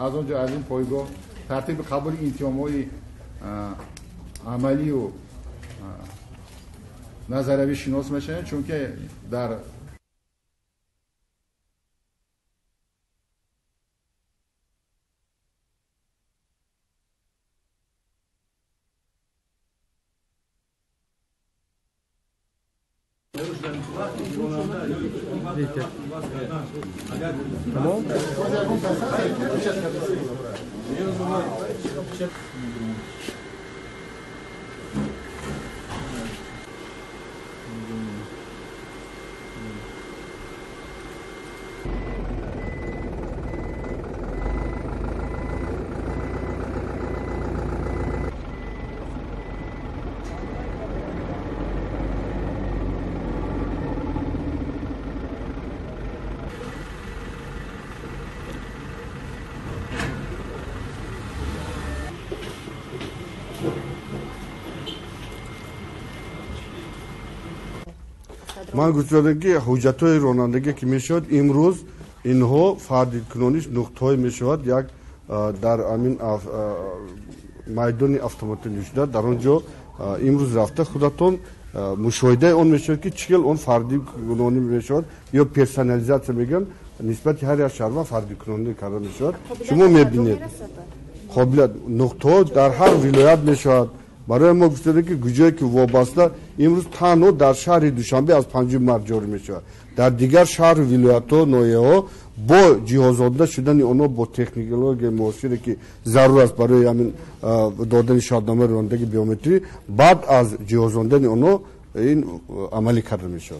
Аз он ҷо аз ин пойгоҳ тартиби қабули имтиҳонҳои амалию назариявӣ шинос мешавем, чунки дар Tamam. Ман гуфтам, ки ҳуҷҷатҳои ронандагӣ ки мешавад имрӯз, инҳо фардикунониш нуқтаҳое мешавад як дар амин майдони автомобилӣ шуда, дар он ҷо имрӯз рафта худатон мушоҳидаи он мешавад, ки чӣ хел он фардикунонӣ мешавад ё персонализатсия мегӯянд, нисбати ҳар як шаҳрванд фардикунонӣ карда мешавад. Шумо мебинед, қобилият нуқтаҳо дар ҳар вилоят мешавад. Барои мо гуфтем, ки куҷое ки вобаста имрӯз танҳо дар шаҳри Душанбе аз 5 март ҷорӣ мешавад. Дар дигар шаҳру вилоятҳо, ноҳияҳо бо ҷиҳозонда шудани онҳо бо технологияи муосире, ки зарур аст барои ҳамин додани шаҳодатномаи ронандагии биометрӣ, баъд аз ҷиҳозондани онҳо ин амалӣ карда мешавад.